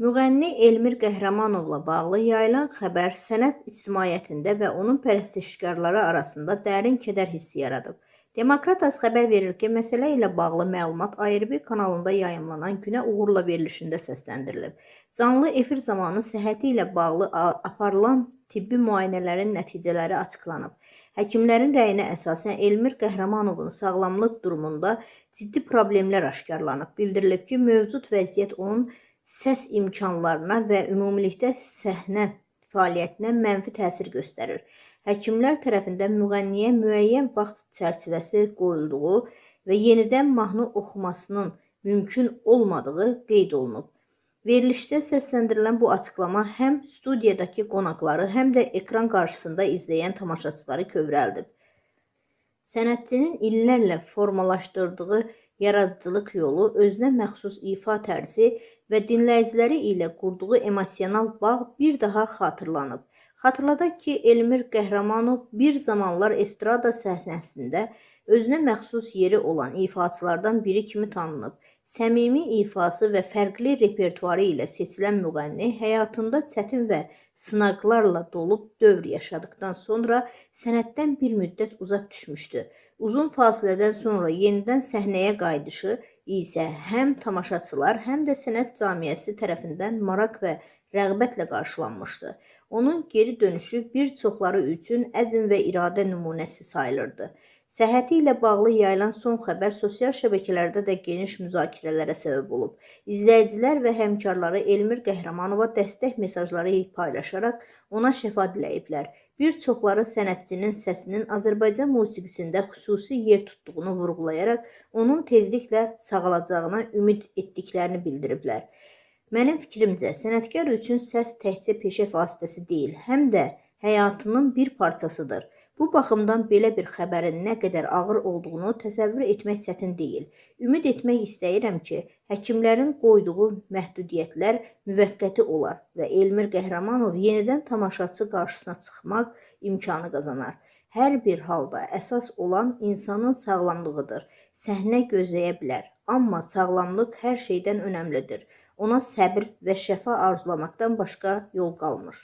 Müğənni Elmir Qəhrəmanovla bağlı yayılan xəbər sənət ictimaiyyətində və onun pərəstişkarları arasında dərin kədər hissi yaradıb. Demokrat.Az xəbər verir ki, məsələ ilə bağlı məlumat IRB kanalında yayımlanan Günə Uğurla verilişində səsləndirilib. Canlı efir zamanı səhhəti ilə bağlı aparılan tibbi müayinələrin nəticələri açıqlanıb. Həkimlərin rəyinə əsasən Elmir Qəhrəmanovun sağlamlıq durumunda ciddi problemlər aşkarlanıb. Bildirilib ki, mövcud vəziyyət onun səs imkanlarına və ümumilikdə səhnə fəaliyyətinə mənfi təsir göstərir. Həkimlər tərəfindən müğənniyə müəyyən vaxt çərçivəsi qoyulduğu və yenidən mahnı oxumasının mümkün olmadığı qeyd olunub. Verilişdə səsləndirilən bu açıqlama həm studiyadakı qonaqları, həm də ekran qarşısında izləyən tamaşaçıları kövrəldib. Sənətçinin illərlə formalaşdırdığı yaradıcılıq yolu, özünə məxsus ifa tərzi və dinləyiciləri ilə qurduğu emosional bağ bir daha xatırlanıb. Xatırladaq ki, Elmir Qəhrəmanov bir zamanlar estrada səhnəsində özünə məxsus yeri olan ifaçılardan biri kimi tanınıb. Səmimi ifası və fərqli repertuarı ilə seçilən müğənni həyatında çətin və sınaqlarla dolu dövr yaşadıktan sonra sənətdən bir müddət uzaq düşmüşdü. Uzun fasilədən sonra yenidən səhnəyə qayıdışı isə həm tamaşaçılar, həm də sənət camiəsi tərəfindən maraq və rəğbətlə qarşılanmışdı. Onun geri dönüşü bir çoxları üçün əzm və iradə nümunəsi sayılırdı. Səhhəti ilə bağlı yayılan son xəbər sosial şəbəkələrdə də geniş müzakirələrə səbəb olub. İzləyicilər və həmkarları Elmir Qəhrəmanova dəstək mesajları paylaşaraq ona şəfa diləyiblər. Bir çoxları sənətçinin səsinin Azərbaycan musiqisində xüsusi yer tutduğunu vurğulayaraq onun tezliklə sağalacağına ümid etdiklərini bildiriblər. Mənim fikrimcə, sənətkar üçün səs təkcə peşə vasitəsi deyil, həm də həyatının bir parçasıdır. Bu baxımdan belə bir xəbərin nə qədər ağır olduğunu təsəvvür etmək çətin deyil. Ümid etmək istəyirəm ki, həkimlərin qoyduğu məhdudiyyətlər müvəqqəti olar və Elmir Qəhrəmanov yenidən tamaşaçı qarşısına çıxmaq imkanı qazanar. Hər bir halda əsas olan insanın sağlamlığıdır. Səhnə gözləyə bilər, amma sağlamlıq hər şeydən önəmlidir. Ona səbir və şəfa arzulamaqdan başqa yol qalmır.